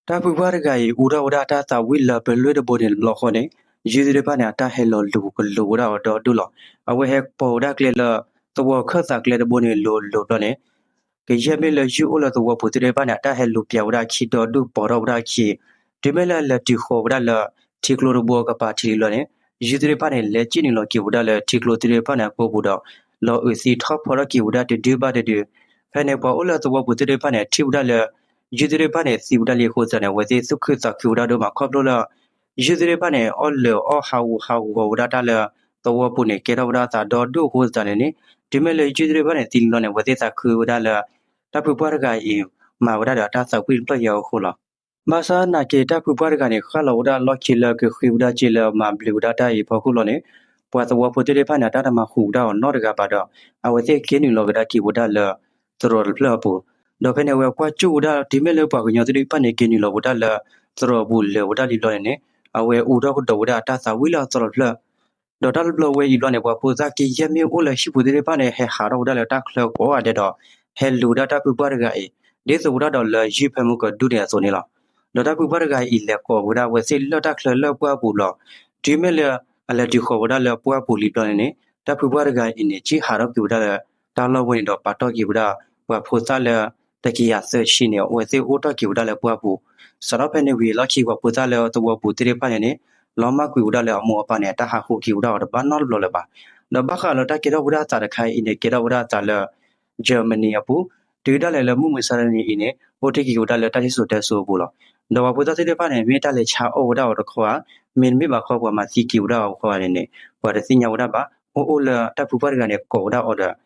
တၢ်ဖုပှၢ်တဂၤအံၤ အိးထီၣ်ဝဲဒၣ်တၢ်သးဝံၣ်လၢပလွဲၢ်တဘိန့ၣ်တဘျီဃီန့ၣ်, ယုၢ်သ့ၣ်တဖၣ်န့ၣ် အတၢ်ဟဲလီၤလူၤကလိၤဝဲဒၣ်အီၤဒီဒူၣ်လီၤ. အဝဲဟဲပိာ်ဝဲဒၣ်ကျဲလၢ သဝီခၢၣ်သးကျဲတဘိန့ၣ် လိၤလိၤဘျီန့ၣ်, ကယဲၢ်မ့ၢ်လၢယုၢ်အိၣ်လၢသဝီပူၤသ့ၣ်တဖၣ်န့ၣ် အတၢ်ဟဲလူၤပျၢ်ဝဲဒၣ်အခံဒီဒူၣ် ပိာ်ထီၣ်ဝဲဒၣ်အခံ, တုၤမ့ၢ်လၢအလဲၤတုၤဃီၤဝဲဒၣ်လၢ ထံကျိတဘိအကပၤထံးလံဘျီန့ၣ်, ယုၢ်သ့ၣ်တဖၣ်န့ၣ် လဲၤစံၣ်နုာ်လီၤက့ၤဝဲဒၣ်လၢထံကျိသ့ၣ်တဖၣ်န့ၣ်အကိပူၤဒီး လီၤအုးသံထီၣ်ဖီထီၣ်က့ၤဝဲဒၣ်တဒုဘၣ်တဒု. ဖဲန့ၣ်ပှၤအိၣ်လၢသဝီပူၤသ့ၣ်တဖၣ်န့ၣ် ထံၣ်ဝဲဒၣ်လၢ ယုၢ်သ့ၣ်တဖၣ်န့ၣ်သံဝဲဒၣ်လံအဃိသတးန့ၣ် အဝဲသ့ၣ်သူၣ်ခုသးခုဝဲဒၣ်ဒိၣ်မး ခီဖျိလၢ ယုၢ်သ့ၣ်တဖၣ်န့ၣ် အီၣ်လၢာ်အီၣ်ဟးဂူာ်ဟးဂီၤဝဲဒၣ်တၢ်လၢ သဝီပူၤန့ၣ် ကဲထီၣ်ဝဲဒၣ်သးဒီဒူၣ်အဃိသတးန့ၣ်န့ၣ်, တုၤမ့ၢ်လၢယုၢ်သ့ၣ်တဖၣ်န့ၣ်သံလံဘျီန့ၣ် အဝဲသ့ၣ်သးခုဝဲဒၣ်လၢ တၢ်ဖုပှၢ်တဂၤအံၤ မၤဝဲဒၣ်ဒီးတၢ်သးဝံၣ်တဖျၢၣ်အံၤအဃိလီၤ. ဘၣ်ဆၣ်နာ်က့ တၢ်ဖုပှၢ်တဂၤန့ၣ် ဃၣ်လီၤဝဲဒၣ်လီၢ်ခံလၢကဃ့ဝဲဒၣ်စ့လၢမၤဘျုးဝဲဒၣ်တၢ်အံၤအဖီခိၣ်လီၤန့ၣ်, ပှၤသဝီဖိသ့ၣ်တဖၣ်န့ၣ် အတၢ်တမၤဃူးဝဲဒၣ်အီၤနီတဂၤဘၣ်ဒီး အဝဲသ့ၣ်က့ၤနုာ်လီၤကဒါက့ၤဝဲဒၣ်လၢ သရိာ်တဖျၢၣ်အပူၤ, ဒီးဖဲန့ၣ်အဝဲကွၢ်ကၠိဝဲဒၣ် တုၤမ့ၢ်လၢပှၤကညီသ့ၣ်တဖၣ်န့ၣ် က့ၤနုာ်လီၤဝဲဒၣ်လၢ သရိာ်အပူၤလၢာ်ဝဲဒၣ်လံဘျီန့ၣ်န့ၣ်, အဝဲအိးထီၣ်ကဒီးဝဲဒၣ်အတၢ်သးဝံၣ်လၢအသရိာ်တဖျၢၣ် ဒီးတၢ်တဘျီဝဲအံၤဘျီန့ၣ် ပှၤဖိသၣ်က့ယဲၢ်မ့ၢ်အိၣ်လၢဟံၣ်ပူၤသ့ၣ်တဖၣ်န့ၣ် ဟဲဟးထီၣ်ဝဲဒၣ်လၢတၢ်ချၢကိးဂၤဒဲးဒီး ဟဲလူၤဝဲဒၣ်တၢ်ဖုပှၢ်တဂၤအံၤ ဒ်သိးဝဲဒၣ်ဒီးလၢယုၢ်ဖဲမုၢ်ကဒူန့ၣ်အသိးန့ၣ်လီၤ. ဒီးတၢ်ဖုပှၢ်တဂၤအံၤ လဲၤကိးဝဲဒၣ်အဝဲသ့ၣ်လၢတၢ်ချၢလၢပှၢ်ပူၤလီၤ. တုၤမ့ၢ်လၢအလဲၤတုၤဃီၤဝဲဒၣ်လၢပှၢ်ပူၤလံဘျီန့ၣ်န့ၣ်, တၢ်ဖုပှၢ်တဂၤအံၤန့ၣ် က့ၤဟးထီၣ်က့ၤဝဲဒၣ်လၢ တၢ်လီၢ်ဝဲန့ၣ်ဒီး ပာ်တီၢ်က့ၤဝဲဒၣ် ပှၤဖိသၣ်လၢ တကယၤသၢဆံန့ၣ် အဝဲသ့ၣ်အိးထီၣ်က့ၤဝဲဒၣ်လၢပှၢ်ပူၤ, စးထီၣ်ဖဲန့ၣ်ဝံၤအလီၢ်ခံ ပှၤဖိသၣ်လၢသဝီပူၤသ့ၣ်တဖၣ်န့ၣ်န့ၣ် လီၤမၢ်ကွံာ်ဝဲဒၣ်လၢအမိၢ်အပၢ်န့ၣ် အတၢ်ဟးဃုက့ၤဝဲဒၣ်အီၤတဘၣ်နီတဘျီလၢၤဘၣ်. ဒီးဘၣ်ဃးလၢတၢ်ကဲထီၣ်ဝဲဒၣ်သးတခါအံၤန့ၣ် ကဲထီၣ်ဝဲဒၣ်သးလၢ Germany အပူၤ, တုၤဒၣ်လဲာ်လၢမုၢ်မဆါတနံၤအံၤန့ၣ် အိၣ်တ့ၢ်က့ၤဝဲဒၣ်လၢတၢ်စံၣ်စိၤတဲစိၤအပူၤလီၤ. ဒီးပှၤဖိသၣ်သ့ၣ်တဖၣ်န့ၣ် မ့ၢ်တၢ်လဲၤဆါအီၣ်ဝဲဒၣ်အီၤတခီဧါ, မ့တမ့ၢ်ဘၣ်ခီ ပှၤမၤသံက့ၤဝဲဒၣ်အီၤတခီဧါန့ၣ်န့ၣ် ပှၤတသ့ၣ်ညါဝဲဒၣ်ဘၣ်. အိၣ်အိၣ်လၢတၢ်ဖုပှၢ်တဂၤန့ၣ် ကိးဝဲဒၣ်အီၤဒီး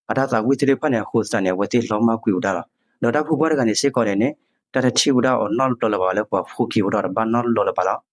အတၢ်သးဝံၣ်သ့ၣ်တဖၣ်န့ၣ်အဃိသတးန့ၣ် အဝဲသ့ၣ်လီၤမၢ်ကွံာ်ဝဲဒၣ်လီၤ. ဒီးတၢ်ဖုပှၢ်တဂၤန့ၣ်စ့ၢ်ကီးန့ၣ်န့ၣ် တၢ်တထံၣ်ဝဲဒၣ်အီၤနီတဘျီလၢၤဘၣ်လၢပှၤဃုက့ၤဝဲဒၣ်အီၤတဘၣ်နီတဘျီလၢၤဘၣ်လီၤ.